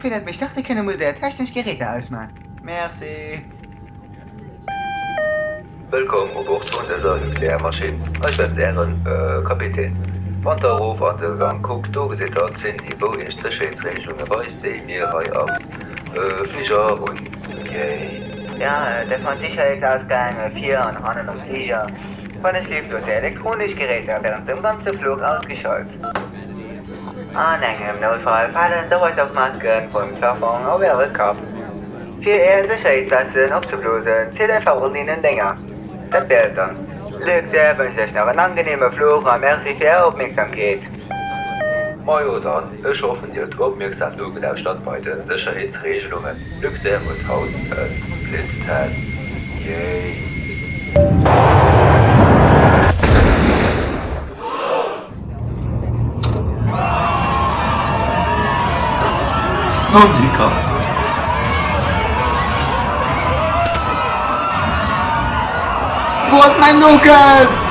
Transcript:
Fir dat mir starte kënne musst Är technesch Geräter ausman. Merci. Wëllkomm u Bord vun dëser Luxair-Maschinn. Ech wënz Ären Kapitän. Wann der erof an de Gang kuckt, do gesitt der d'Cindy, wou Iech d'Sécherheetsreegelunge weist, déi mir hei am Fliger hunn. Yay! Ja, der fannt Sicherheetsausgäng vir an hannen am Fliger. Wann ech lift, huet Är elektronesch Geräter wärend dem ganze Fluch ausgeschalt. An engem Noutfall falen Sauerstoffmasken vum Plafong op Äre Kapp. Fir Är Sécherheetswesten opzeblosen, zitt einfach un deenen Dénger. Dat wär et dann. Luxair wënscht Iech nach en angeneeme Fluch a Merci fir Är Opmierksamkeet. Majo dann, ech hoffen dir hutt opmierksam nogelauschtert bei de Sécherheetsreegelungen. Luxair huet haut e Blitztest. Yay! Nondikass! Wou ass mäin Nokes?